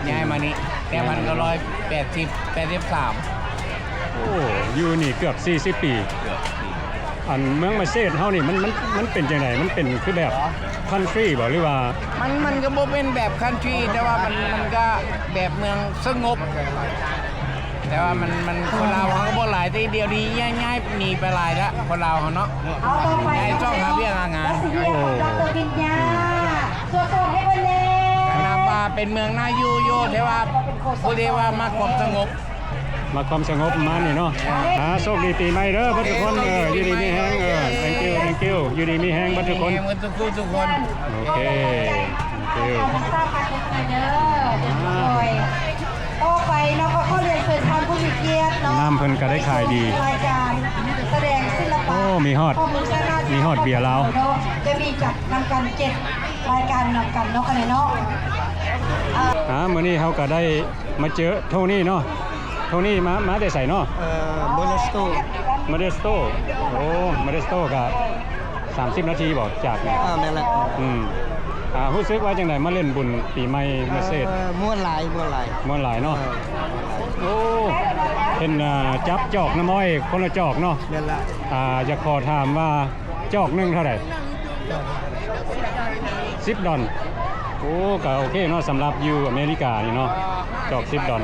ຍ້າຍມານີ້ແຕ່ພັນເກົ້າຮ້ອຍແປດສິບ ແປດສິບສາມ. ໂອ້ ຢູ່ນີ້ເກືອບສີ່ສິບປີ. ເກືອບສີ່. ອັນເມືອງມາເຊດເຮົານີ້ ມັນ ມັນ ມັນເປັນຈັ່ງໃດ? ມັນເປັນຄືແບບຄັນທຣີບໍ ຫຼືວ່າ? ມັນ ມັນກໍບໍ່ເປັນແບບຄັນທຣີ ແຕ່ວ່າມັນ ມັນກໍແບບເມືອງສະຫງົບ. ແຕ່ວ່າມັນ ມັນ ຄົນລາວເຮົາກໍບໍ່ຫຼາຍ ແຕ່ດຽວນີ້ຍ້າຍ ຍ້າຍໜີໄປຫຼາຍລະ ຄົນລາວເຮົາເນາະ. ເອົາຕໍ່ໄປ ຍ້າຍຊອກຫາວຽກຫາງານ. ດຣ. ວິນຍາ ສວດໆໃຫ້ເພິ່ນແດ່. ກໍນັບວ່າເປັນເມືອງໜ້າຢູ່ຢູ່ ແຕ່ວ່າຜູ້ທີ່ວ່າມັກຄວາມສະຫງົບ ມັກຄວາມສະຫງົບປະມານນີ້ເນາະ. ອ່າ ໂຊກດີປີໃໝ່ເດີເບິດທຸກຄົນ. ເອີ ຢູ່ດີມີແຮງ. ເອີ thank you thank you. ຢູ່ດີມີແຮງເບິດທຸກຄົນ ເບິດທຸກຜູ້ທຸກຄົນ. ໂອເຄ thank you. ຕໍ່ໄປເນາະ ກໍຂໍຮຽນເຊີນທ່ານຜູ້ມີກຽດເນາະ ນ້ຳເພິ່ນກໍໄດ້ຂາຍດີ. ລາຍການສະແດງສິລະປະ ໂອ້ ມີຮອດ ມີຮອດເບຍລາວ. ຈະມີຈັດນຳກັນເຈັດລາຍການນຳກັນເນາະ ອັນນີ້ເນາະ. ອ່າ ມື້ນີ້ເຮົາກໍໄດ້ມາເຈີໂທນີ້ເນາະ. ໂທນີ້ມາ ມາແຕ່ໃສເນາະ? ເອີ ໂມເດສໂຕ ໂມເດສໂຕ. ໂອ້ ໂມເດສໂຕກໍ ສາມສິບນາທີບໍ ຈາກນີ້? ອ່າ ແມ່ນແຫຼະ. ອືມ ອ່າ ຮູ້ສຶກວ່າຈັ່ງໃດມາຫຼິ້ນບຸນປີໃໝ່ມາເຊດ? ເອີ ມ່ວນຫຼາຍ ມ່ວນຫຼາຍ ມ່ວນຫຼາຍເນາະ. ເອີ ໂອ້ ເຫັນ ອ່າ ຈັບຈອກນ້ຳອ້ອຍຄົນລະຈອກເນາະ. ແມ່ນລະ. ອ່າ ຢາກຂໍຖາມວ່າຈອກໜຶ່ງເທົ່າໃດ? ສິບດອນ. ໂອ້ ກໍໂອເຄເນາະ ສຳລັບຢູ່ອາເມລິການີ້ເນາະ ຈອກສິບດອນ.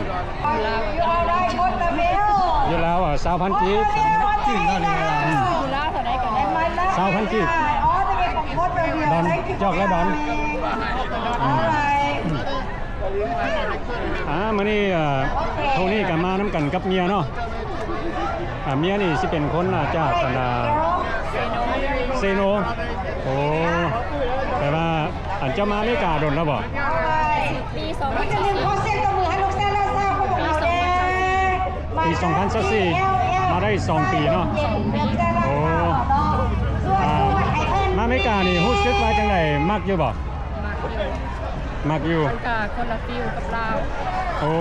ຢູ່ລາວ ອ່າ ຊາວພັນກີບ. ຊາວພັນກີບດອນ ຈອກລະດອນ. ອືມ. ອ່າ ມື້ນີ້ ອ່າ ໂທນີ້ກໍມານຳກັນກັບເມຍເນາະ. ອ່າ ເມຍນີ້ຊິເປັນຄົນ ອ່າ ຈາກ ອັນ ອ່າ ເຊໂນ. ໂອ້ ແປວ່າ ອັນ ເຈົ້າມາອາເມລິກາດົນແລ້ວບໍ່? ປີສອງພັນຊາວສີ່ ປີສອງພັນຊາວສີ່ ມາໄດ້ສອງປີເນາະ. ໂອ້ ອ່າ ມາອາເມລິການີ້ຮູ້ສຶກວ່າຈັ່ງໃດ? ມັກຢູ່ບໍ່? ມັກຢູ່ ມັກຢູ່. ມັນກະຄົນລະຟີວກັບລາວ. ໂອ້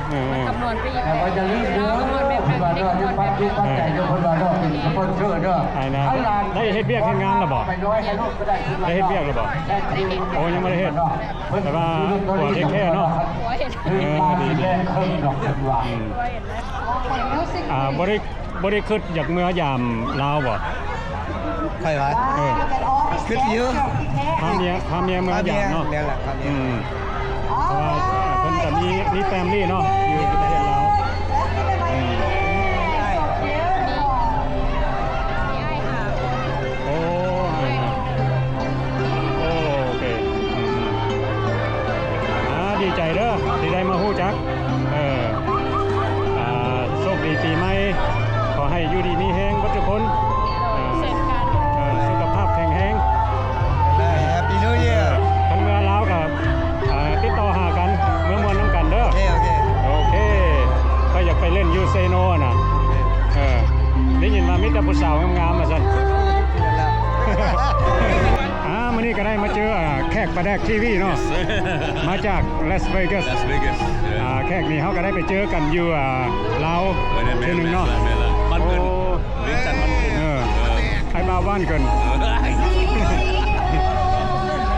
ເອີ ມັນກະມ່ວນໄປອີກແບບ ລາວກະມ່ວນແບບໜຶ່ງ ນີ້ກະມ່ວນແບບໜຶ່ງ. ເອີ ໄດ້ເຮັດວຽກເຮັດງານແລ້ວບໍ່? ໄດ້ເຮັດວຽກແລ້ວບໍ່? ໂອ້ ຍັງບໍ່ໄດ້ເຮັດ ແຕ່ວ່າຜົວເທກແຄເນາະ. ເອີ ດີໆ ອ່າ ບໍ່ໄດ້ ບໍ່ໄດ້ຄິດຢາກເມືອຢາມລາວບໍ່? ຂ້ອຍຫວາ? ເອີ ຄິດຢູ່ ພາເມຍ ພາເມຍເມືອຢາມເນາະ. ພາເມຍ ແມ່ນລະ ພາເມຍ. ອືມ ເພາະວ່າເພິ່ນກະມີ ມີແຟມລີເນາະ ຢູ່ ຢູ່ປະເທດລາວ. ອືມ ໂອ້ ໂອເຄ ອືມ ອ່າ ດີໃຈເດີທີ່ໄດ້ມາຮູ້ຈັກ. ເອີ ອ່າ ໂຊກດີປີໃໝ່ ຂໍໃຫ້ຢູ່ດີມີແຮງເບິດທຸກຄົນ. ອ່າ ເຊັ່ນກັນ ເອີ ສຸຂະພາບແຂງແຮງ. ແຮບປີນິວເຢຍ. ຄັນເມືອລາວກະ ອ່າ ຕິດຕໍ່ຫາກັນ ເມືອມ່ວນນຳກັນເດີ. ໂອເຄ ໂອເຄ ໂອເຄ ຂ້ອຍຢາກໄປຫຼິ້ນຢູ່ເຊໂນນະ. ເອີ ໄດ້ຍິນວ່າມີແຕ່ຜູ້ສາວງາມໆ ວ່າຊັ້ນ. ອ່າ ມື້ນີ້ກະໄດ້ມາເຈີ ອ່າ ແຂກປາແດກທີວີເນາະ ມາຈາກລາສເວກັສ. ອ່າ ແຂກນີ້ເຮົາກະໄດ້ໄປເຈີກັນຢູ່ ອ່າ ລາວເທື່ອໜຶ່ງເນາະ. ໂອ້ ວຽງຈັນມັນ ເອີ ໄອ້ບ່າວບ້ານເກີນ.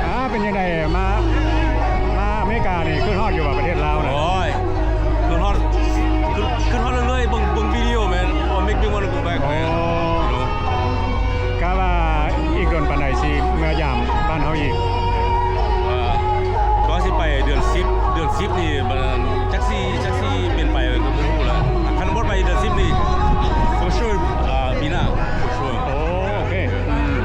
ອ່າ ເປັນຈັ່ງໃດ ມາ ມາອາເມລິການີ້ ຄິດຮອດຢູ່ບໍ່ ປະເທດລາວນະ? ໂອ້ຍ ຄິດຮອດ ຄິດ ຄິດຮອດເລື້ອຍໆ ເບິ່ງ ເບິ່ງວິດີໂອ ແມ່ນ What make me wanna go back, man. ໂອ້ ກະວ່າອີກດົນປານໃດຊິເມືອຢາມບ້ານເຮົາອີກ? ເອີ ກະຊິໄປເດືອນສິບ ເດືອນສິບນີ້ ມັນຈັກຊິ ຈັກຊິເປັນໄປກະບໍ່ຮູ້ລະ. ຄັນບໍ່ໄປເດືອນສິບນີ້ for sure ອ່າ ປີໜ້າ for sure. ໂອ້ ໂອເຄ ອືມ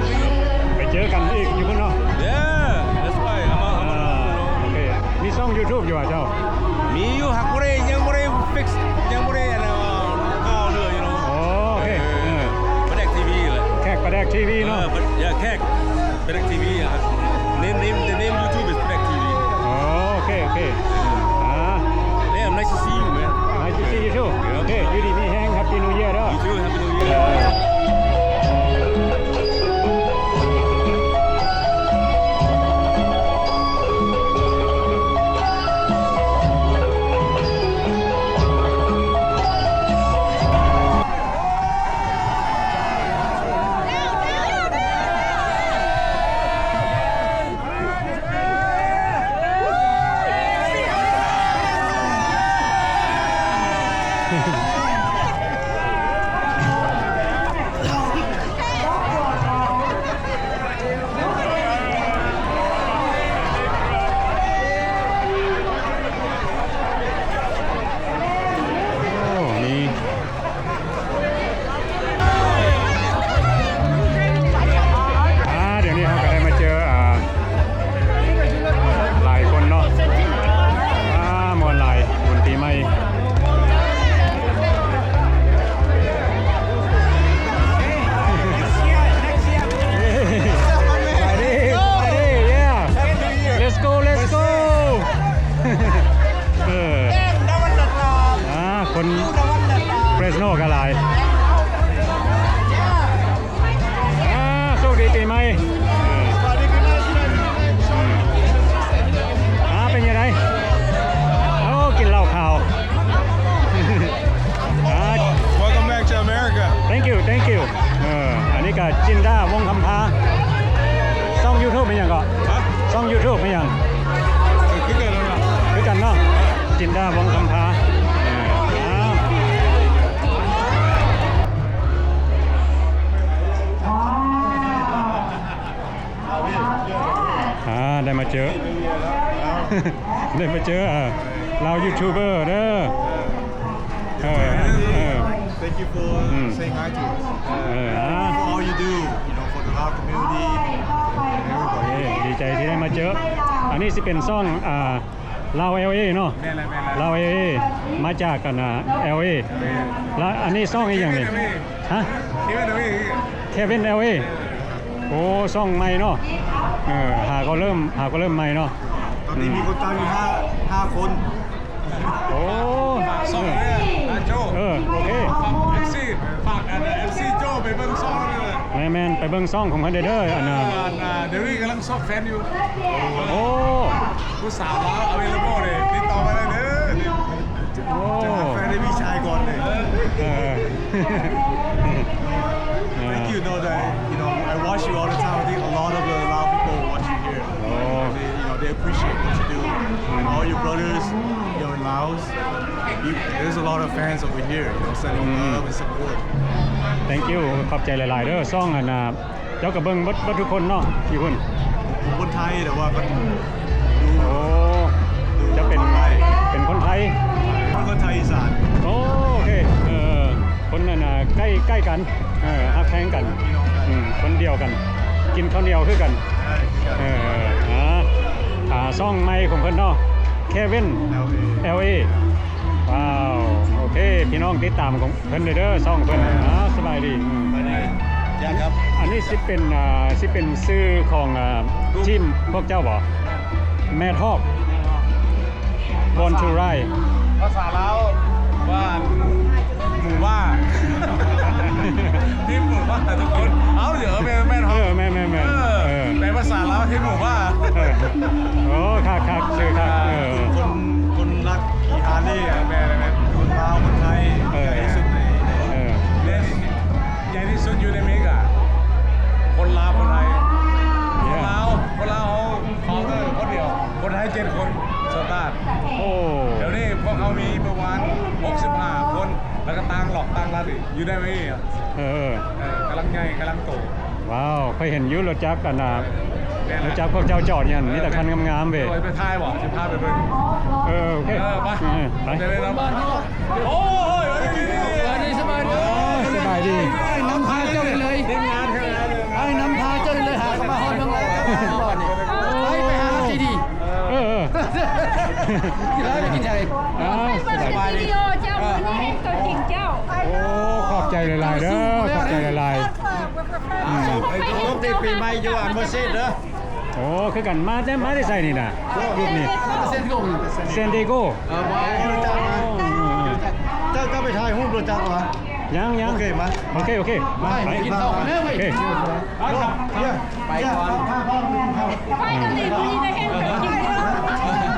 ໄປເຈີກັນອີກຢູ່ພຸ້ນເນາະ. Yeah, that's why I'm a, I'm a, ໂອເຄ ມີຊ່ອງຢູທູບຢູ່ຫວາເຈົ້າ? ມີຢູ່ ຫາກບໍ່ໄດ້ ຍັງບໍ່ໄດ້ຟິກ ຍັງບໍ່ໄດ້ ອັນ ເອົາເລື່ອງຢູ່ເນາະ. ໂອ້ ໂອເຄ ເອີ ປາແດກທີວີແຫຼະ ແຂກປາແດກທີວີເນາະ. ເອີ ແຂກ Padak TV, uh, name, name, the name YouTube is Padak TV. ໂອເຄ ໂອເຄ ອ່າ Yeah, nice to see you, man. Nice to see you too. ໂອເຄ ຢູ່ດີມີແຮງ Happy New Year ເດີ. You too, Happy New Year. ໂອ້ ມີ ອ່າ ດຽວນີ້ເຮົາກະໄດ້ມາເຈີ ອ່າ ຫຼາຍຄົນເນາະ. ອ່າ ມ່ວນຫຼາຍ ບຸນປີໃໝ່. Let's go, let's go. ເອີ ອ່າ ຄົນເຟຣສໂນກະຫຼາຍ. ອ່າ ໂຊກດີປີໃໝ່. ອ່າ ເປັນຈັ່ງໃດ? ໂອ້ ກິນເຫຼົ້າຂາວ. ອ່າ Welcome back to America. Thank you, thank you. ເອີ ອັນນີ້ກະຈິນດາ ວົງຄຳພາ. ຊ່ອງຢູທູບແມ່ນຫຍັງເກາະ? ຮະ? ຊ່ອງຢູທູບແມ່ນຫຍັງ? ຄືກັນເນາະ ຄືກັນເນາະ ຈິນດາ ວົງຄຳພາ. ເອີ ອ່າ ໄດ້ມາເຈີ ໄດ້ມາເຈີ ອ່າ ລາວຢູທູບເບີເດີ. ເອີ ເອີ Thank you for saying hi to us. ເອີ ອ່າ Thank you for all you do, you know, for the Lao community and everybody. ເອີ ດີໃຈທີ່ໄດ້ມາເຈີ. ອັນນີ້ຊິເປັນຊ່ອງ ອ່າ ລາວ ແອລເອ ເນາະ. ແມ່ນແລ້ວ ແມ່ນແລ້ວ ລາວ ແອລເອ ມາຈາກ ອັນນ່າ ແອລເອ. ແມ່ນ ແລ້ວອັນນີ້ຊ່ອງອີ່ຫຍັງນີ້? ຮະ? ເຄວິນ ແອລເອ. ເຄວິນ ແອລເອ. ໂອ້ ຊ່ອງໃໝ່ເນາະ. ເອີ ຫາກໍເລີ່ມ ຫາກໍເລີ່ມໃໝ່ເນາະ. ຕອນນີ້ ອືມ ມີຄົນຕາມຢູ່ຫ້າ ຫ້າຄົນ. ໂອ້ ຝາກຊ່ອງເດີ ອາໂຈ. ເອີ ໂອເຄ ຝາກເອັຟຊີ ຝາກອັນເອັຟຊີໂຈໄປເບິ່ງຊ່ອງເດີ. ແມ່ນໆ ໄປເບິ່ງຊ່ອງຂອງເພິ່ນເດີ ອັນນ່າ ເອີ ອັນນ່າ ດຽວນີ້ກຳລັງຊອກແຟນຢູ່. ໂອ້ ຜູ້ສາວລາວ available ເດ້ ຕິດຕໍ່ມາໄດ້ເດີ. ໂອ້ ຈະຫາແຟນໃຫ້ພີ່ຊາຍກ່ອນເດ້. ເອີ ເອີ Thank you. Know that, you know, I watch you all the time. I think a lot of the Lao people watch you here. ໂອ້ They, you know, they appreciate what you do. ອືມ All your brothers, you know, in Laos. You, there's a lot of fans over here, you know, sending ອືມ love and support. Thank you. ຂອບໃຈຫຼາຍໆເດີ. ຊ່ອງອັນນ່າ ເຈົ້າກໍເບິ່ງເບິດ ເບິດທຸກຄົນເນາະ ຢູ່ພຸ້ນ. ຄົນໄທ ແຕ່ວ່າກໍ ໂອ້ ເຈົ້າເປັນ ເປັນຄົນໄທ ເປັນຄົນໄທອີສານ. ໂອ້ ໂອເຄ ເອີ ຄົນນັ້ນນະ ໃກ້ ໃກ້ກັນ ເອີ ຮັກແພງກັນ ພີ່ນ້ອງກັນ ອືມ ຄົນດຽວກັນ ກິນເຂົ້າໜຽວຄືກັນ. ເອີ ອ່າ ຊ່ອງໃໝ່ຂອງເພິ່ນເນາະ ເຄວິນ ແອລເອ ແອລເອ. ວ້າວ ໂອເຄ ພີ່ນ້ອງຕິດຕາມຂອງເພິ່ນເດີ ຊ່ອງເພິ່ນ. ອ່າ ສະບາຍດີ ອືມ ສະບາຍດີ ແຈັກຄັບ. ອັນນີ້ຊິເປັນ ອ່າ ຊິເປັນຊື່ຂອງ ອ່າ ທີມພວກເຈົ້າບໍ່? Mad Hawk Born to Ride. ພາສາລາວວ່າ ໝູບ້າ ທີມໝູບ້າທຸກຄົນ. ເອົ້າ ເອີ ແມ່ນ ແມ່ນ ເອີ ແມ່ນໆໆ ເອີ ເອີ ແປພາສາລາວ ທີມໝູບ້າ. ເອີ ໂອ້ ຄັກໆ ຊື່ຄັກ. ເອີ ຄົນ ຄົນລັກຂີ່ຮາລີ. ແມ່ນໆ ຄົນລາວ ຄົນໄທ ເອີ ໃຫຍ່ທີ່ສຸດໃນ ເອີ ໃຫຍ່ທີ່ສຸດຢູ່ໃນເມກາ. ຄົນລາວ ຄົນໄທ ຄົນລາວ ຄົນລາວເຮົາ founder ຄົນດຽວ ຄົນໄທເຈັດຄົນ ສະຕາດ. ໂອ້ ດຽວນີ້ພວກເຮົາມີປະມານຫົກສິບຫ້າຄົນ ແລ້ວກໍຕ່າງລອກຕ່າງລັດອີກ ຢູ່ໃນເວ ເອີ ເອີ ກຳລັງໃຫຍ່ ກຳລັງໂຕ. ວ້າວ ຂ້ອຍເຫັນຢູ່ລົດຈັກ ອັນນ່າ ແມ່ນລະ ລົດຈັກພວກເຈົ້າຈອດຢູ່ຫັ້ນ ມີແຕ່ຄັນງາມໆເວີຍ. ໂດຍ ໄປຖ່າຍບໍ່? ຊິພາໄປເບິ່ງ. ເອີ ໂອເຄ ເອີ ໄປ ເອີ ໄປ. ໂອ້ຍ ສະບາຍດີ ສະບາຍດີ ສະບາຍດີ. ອ້າຍນຳພາເຈົ້າໄດ້ເລີຍ ທີມງານ ອ້າຍນຳພາເຈົ້າໄດ້ເລີຍ ຫາເຂົ້າມາຮອດເມືອງໄລ. ໄປ ໄປຫາເຈດີ. ເອີ ເອີ ກິນເຫຼົ້າ ກິນໄທ. ອ່າ ສະບາຍດີ ວິດີໂອເຈົ້າ ມື້ນີ້ເຫັນຕົວຈິງເຈົ້າ. ໂອ້ ຂອບໃຈຫຼາຍໆເດີ ຂອບໃຈຫຼາຍໆ. ອືມ ໄປຕົກດີປີໃໝ່ຢູ່ອັນເມີເຊດເດີ. ໂອ້ ຄືກັນ ມາແຕ່ ມາແຕ່ໃສນີ້ນະ ກຸ່ມນີ້? ເຊນດີເອໂກ ເຊນດີເອໂກ. ເອີ ບໍ່ຮູ້ຈັກນະ. ເຈົ້າ ເຈົ້າໄປຖ່າຍຮູບຮູ້ຈັກຫວາ? ຍັງໆ ໂອເຄ ມາ ໂອເຄ ໂອເຄ ມາ ໄປກິນເຂົ້າກັນເດີເວີຍ. ໂອເຄ ໄປກ່ອນ ໄປເກົາຫຼີມື້ນີ້ໄດ້ເຫັນຕົວຈິງ.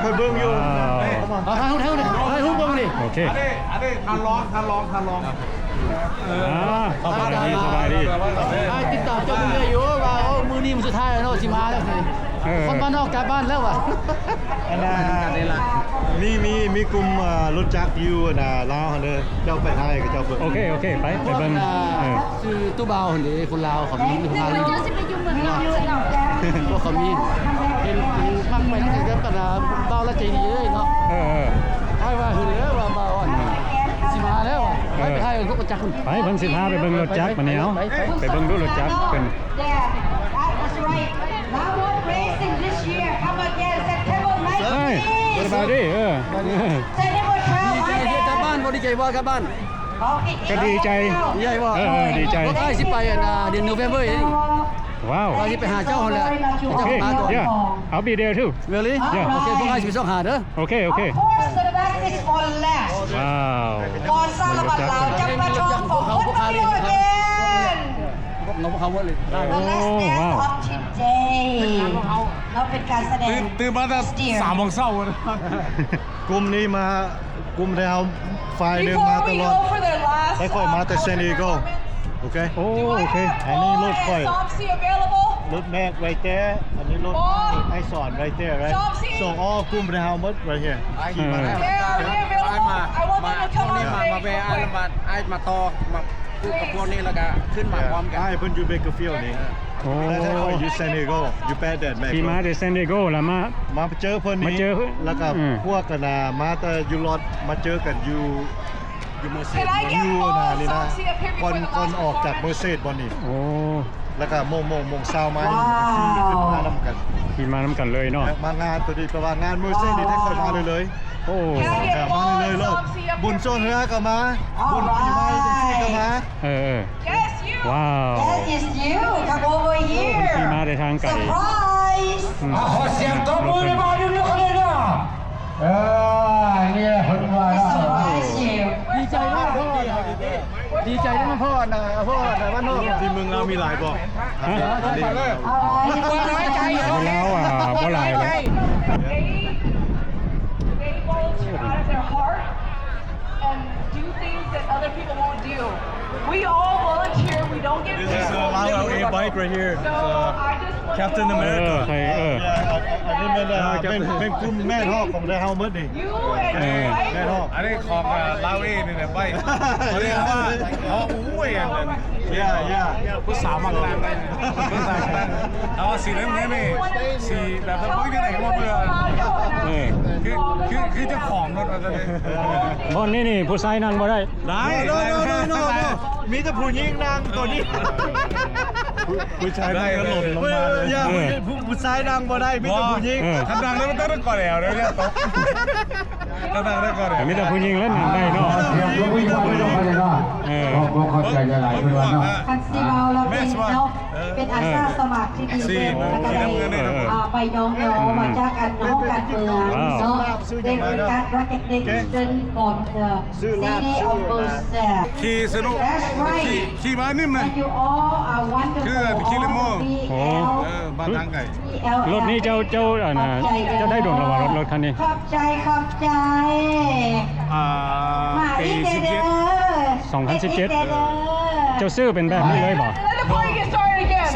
ຂ້ອຍເບິ່ງຢູ່. ອ່າ ຖ່າຍຮູບ ຖ່າຍຮູບ ຖ່າຍຮູບເບິ່ງນີ້. ໂອເຄ ອັນນີ້ ອັນນີ້ທ່ານລອງ ທ່ານລອງ ທ່ານລອງ. ອ່າ ສະບາຍດີ ສະບາຍດີ. ອ້າຍຕິດຕາມເຈົ້າເລື້ອຍໆຢູ່ ວ່າ ໂອ້ ມື້ນີ້ມື້ສຸດທ້າຍແລ້ວເນາະ ຊິມາແລ້ວ. ເອີ ຄົນບ້ານນອກກັບບ້ານແລ້ວຫວາ? ອັນນ່າ ມີ ມີ ມີກຸ່ມ ເອີ ລົດຈັກຢູ່ ອັນນ່າ ລາວຫັ້ນເດີ ເຈົ້າໄປຖ່າຍກັບເຈົ້າເບິ່ງ. ໂອເຄ ໂອເຄ ໄປ ໄປເບິ່ງ. ເອີ ຊື່ຕູ້ບ່າວຫັ້ນເດ ຄົນລາວເຂົາມີຢູ່ຂ້າງນີ້ ພວກເຂົາມີ ເຫັນ ເຫັນມັກໄປນຳກັນກັບ ອັນນ່າ ບ່າວລາວໃຈດີເລີຍເນາະ. ເອີ ເອີ ອ້າຍວ່າເຫັນແລ້ວວ່າບ່າວ ອັນ ຊິມາແລ້ວ. ເອີ ໄປ ໄປຖ່າຍກັບລົດຈັກພຸ້ນ. ໄປ ເພິ່ນຊິພາໄປເບິ່ງລົດຈັກບາດນີ້. ເອົາ ໄປ ໄປເບິ່ງດູລົດຈັກເພິ່ນ. Yeah, that's right. Lao Road Racing this year. Come again, September nineteenth. ເອີ ສະບາຍດີ. ເອີ September twelve. ດີໃຈທີ່ກັບບ້ານບໍ່? ດີໃຈບໍ່ກັບບ້ານ? ກໍດີໃຈ. ດີໃຈບໍ່? ເອີ ເອີ ດີໃຈ. ພວກອ້າຍຊິໄປ ອັນນ່າ ເດືອນໂນເວັມເບີນີ້. ວ້າວ ວ່າຊິໄປຫາເຈົ້າຫັ້ນແຫຼະ. ໂອເຄ ເຈົ້າມາກ່ອນ. Yeah, I'll be there too. Really? Yeah. ໂອເຄ ພວກອ້າຍຊິໄປຊອກຫາເດີ. ໂອເຄ ໂອເຄ Of course, the best is for last. ວ້າວ ກອນສາລະວັດລາວຈະປະທ້ວງຂອງຄົນດຽວກັນ. ພວກເຮົາ ພວກເຮົາເບິດເລີຍ. ໂອ້ ວ້າວ ເຮົາເປັນການສະແດງ ຕື່ນ ຕື່ນມາແຕ່ສາມໂມງເຊົ້າ. ກຸ່ມນີ້ມາ ກຸ່ມໄທເຮົາຝ່າຍໜຶ່ງມາຕະຫຼອດ ແຕ່ຂ້ອຍມາແຕ່ San Diego. ໂອເຄ ໂອ້ ໂອເຄ ອັນນີ້ລົດຂ້ອຍ ລົດແມັກ right there. ອັນນີ້ລົດອ້າຍສອນ right there, right? So all ກຸ່ມໄທເຮົາໝົດ right here. ຂີ່ມາແລ້ວ ອ້າຍມາ ມາ ພວກນີ້ມາ ມາແວ່ອ້າຍ ແລ້ວມາ ອ້າຍມາຕໍ່ ມາ ກັບພວກນີ້ ແລ້ວກະຂຶ້ນມາພ້ອມກັນ. ອ້າຍເພິ່ນຢູ່ Bakersfield ນີ້. ໂອ້ ແຕ່ຂ້ອຍຢູ່ San Diego, ຢູ່ແປດແດນ Bakersfield. ຂີ່ມາແຕ່ San Diego ແລ້ວມາ ມາເຈີເພິ່ນນີ້ ມາເຈີ ແລ້ວກໍ ອືມ ພວກກັນນະ ມາແຕ່ຢູ່ລັອດ ມາເຈີກັນຢູ່ ຢູ່ Merced ຢູ່ນານີ້ນະ ກ່ອນ ກ່ອນອອກຈາກ Merced ບ່ອນນີ້. ໂອ້ ແລ້ວກໍໂມງ ໂມງ ໂມງຊາວມາ ຂີ່ຂຶ້ນມານຳກັນ ຂີ່ມານຳກັນເລີຍເນາະ. ມາງານໂຕນີ້ ແປວ່າງານ Mercy ນີ້ໄດ້ຄ່ອຍມາເລີຍໆ. ໂອ້ ມາເລີຍໆ ບຸນຊ່ວງເຮືອກໍມາ ບຸນປີໃໝ່ຈັ່ງຊີ້ກໍມາ. ເອີໆ Yes, you. Wow. That is you. Come over here. ເພິ່ນຂີ່ມາແຕ່ທາງໄກ. Surprise. ອືມ ຂໍສຽງຕົບມືໃຫ້ບ່າວດຸ່ນເດີ. ເອີ ນີ້ເພິ່ນວ່າ Surprise you. ດີໃຈນຳພໍ່ນະ ດີໃຈນຳພໍ່ນະ ພໍ່ນະ ບ້ານນອກ. ທີ່ເມືອງລາວມີຫຼາຍບໍ່? ຮະ? ເມືອງລາວ ອ່າ ບໍ່ຫຼາຍແຫຼະ. They, they volunteer out of their heart and do things that other people won't do. We all volunteer, we don't get paid. This is a Lao L A bike right here. So I just wanna Captain America. ເອີ ເອີ ອັນນີ້ແມ່ນ ແມ່ນ ແມ່ນກຸ່ມແມ່ນຮອກຂອງໄທເຮົາໝົດນີ້. ເອີ ແມ່ນຮອກ ອັນນີ້ຂອງ ເອີ ລາວເອນີ້ແຫຼະ ໄບ ເຂົາເອີ້ນວ່າ ເຂົາ ໂອ້ຍ ອັນນັ້ນ Yeah, yeah. ຜູ້ສາວມັກນັ່ງ ຜູ້ສາວມັກນັ່ງ ເອົາສີນ້ຳເງິນນີ້ ສີແບບ ເບິ່ງຈັ່ງໃດກໍບໍ່ເບື່ອ. ເອີ ຄື ຄື ຄືເຈົ້າຂອງລົດວ່າຊັ້ນເດ. ບ່ອນນີ້ນີ້ຜູ້ຊາຍນັ່ງບໍ່ໄດ້. ໄດ້ No, no, no, no, no. ມີແຕ່ຜູ້ຍິງນັ່ງໂຕນີ້. ຜູ້ ຜູ້ຊາຍນັ່ງກໍຫຼົ່ນລົງມາເລີຍ. ຢ່າ ເອີ ຜູ້ ຜູ້ຊາຍນັ່ງບໍ່ໄດ້ ມີແຕ່ຜູ້ຍິງ. ເອີ ຄັນນັ່ງແລ້ວມັນຕ້ອງໄດ້ກໍແລ້ວເດ້ ຢ່າຕົກ ຄັນນັ່ງໄດ້ກໍແລ້ວ ມີແຕ່ຜູ້ຍິງແລ້ວນັ່ງໄດ້ເນາະ. ເອີ ຂອບ ຂອບໃຈຫຼາຍໆ ເພິ່ນວ່າເນາະ. ຄັນຊິເວົ້າລະເປັນເນາະ ເປັນອາສາສະໝັກທີ່ດີເລີດ ແລ້ວກໍໄດ້ ອ່າ ໄປຍ້ອງຍໍມາຈາກອັນຫ້ອງການເມືອງເນາະ. They got recognition from the city of Mercer. ຂີ່ສະນຸກ That's right. ຂີ່ ຂີ່ມານິ້ມນະ And you all are wonderful. ຄືຂີ່ລະໂມ ໂອ້ ເອີ ບ້ານທາງໄກ. ລົດນີ້ເຈົ້າ ເຈົ້າ ອັນນ່າ ເຈົ້າໄດ້ດົນແລ້ວບໍ່ ລົດ ລົດຄັນນີ້? ຂອບໃຈ ຂອບໃຈ. ອ່າ ມາອີກເດີ ປີສິບເຈັດ ສອງພັນສິບເຈັດ ເຈົ້າຊື້ເປັນແບບນີ້ເລີຍບໍ່? Let the party get started again,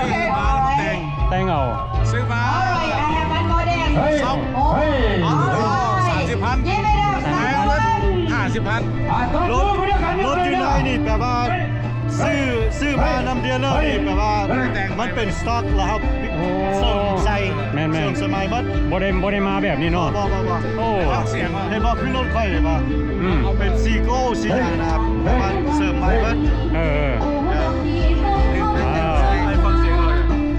okay? ແຕ່ງເອົາ ຊື້ມາ All right, I have one more dance. ເຮີ້ຍ ເຮີ້ຍ ສາມສິບພັນ Give it up, ສາມສິບພັນ ຫ້າສິບພັນ. ລົດ ລົດຢູ່ໃນນີ້ແປວ່າ ຊື້ ຊື້ມານຳເດລເລີນີ້ ແປວ່າມັນເປັນສະຕັອກ ແລ້ວເຮົາເສີມໃສ່. ແມ່ນໆ ເສີມໃສ່ໃໝ່ໝົດ ບໍ່ໄດ້ ບໍ່ໄດ້ມາແບບນີ້ເນາະ. ບໍ່ ບໍ່ ບໍ່ ບໍ່. ໂອ້ ເຫັນບໍ່ ຄືລົດຂ້ອຍເຫັນບໍ່? ອືມ ເປັນສີ່ໂກ້ສີ່ຢ່າງນະ ແຕ່ວ່າເສີມໃໝ່ໝົດ. ເອີ ເອີ ໃຫ້ຟັງສຽງໜ້ອຍ. ເ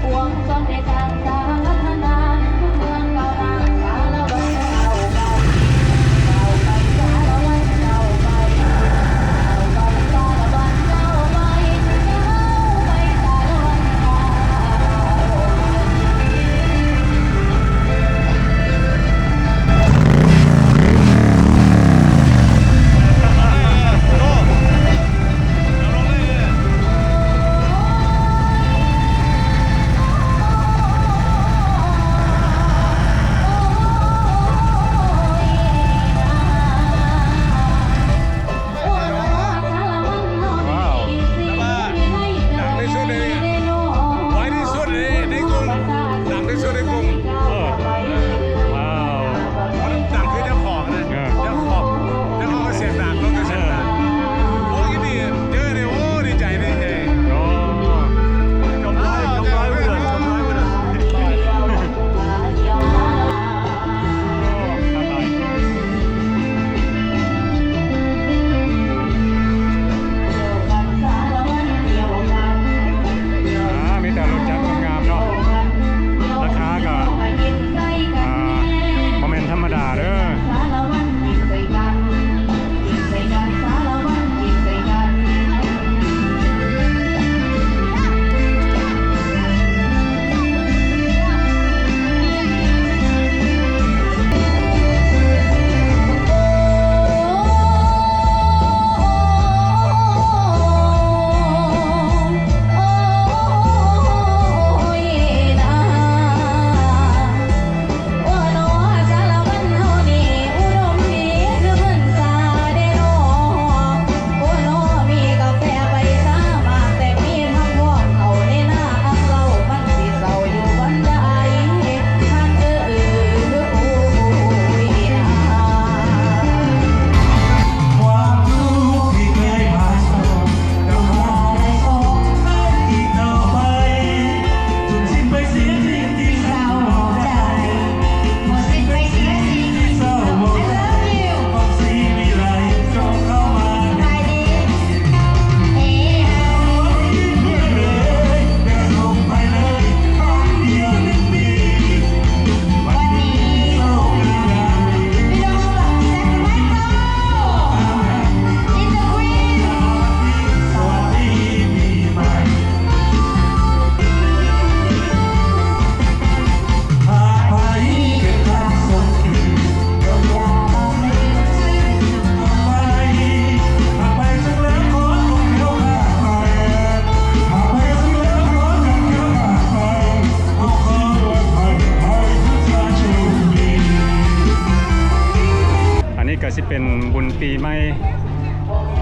ນີ້ກະຊິເປັນບຸນປີໃໝ່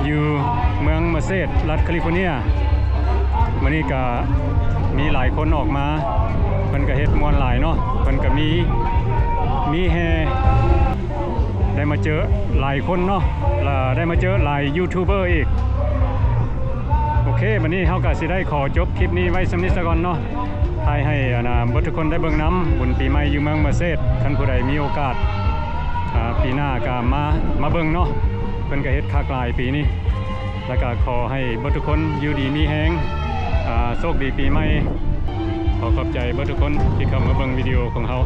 ຢູ່ເມືອງເມີເຊດ ລັດຄາລິຟໍເນຍ. ມື້ນີ້ກະມີຫຼາຍຄົນອອກມາ ເພິ່ນກະເຮັດມ່ວນຫຼາຍເນາະ. ເພິ່ນກະມີ ມີແຫ່ ໄດ້ມາເຈີຫຼາຍຄົນເນາະ ລະໄດ້ມາເຈີຫຼາຍຢູທູບເບີອີກ. ໂອເຄ ບັດນີ້ເຮົາກະຊິໄດ້ຂໍຈົບຄລິບນີ້ໄວ້ສ່ຳນີ້ສາກ່ອນເນາະ. ຖ່າຍໃຫ້ ອັນນາ ເບິດທຸກຄົນໄດ້ເບິ່ງນຳ ບຸນປີໃໝ່ຢູ່ເມືອງເມີເຊດ. ຄັນຜູ້ໃດມີໂອກາດ ອາ ປີໜ້າກະມາ ມາເບິ່ງເນາະ. ເພິ່ນກະເຮັດຄັກຫຼາຍປີນີ້. ລະກະຂໍໃຫ້ເບິດທຸກຄົນຢູ່ດີມີແຮງ ອາ ໂຊກດີປີໃໝ່. ຂໍຂອບໃຈເບິດທຸກຄົນທີ່ເຂົ້າມາເບິ່ງວິດີໂອຂອງເຮົາ.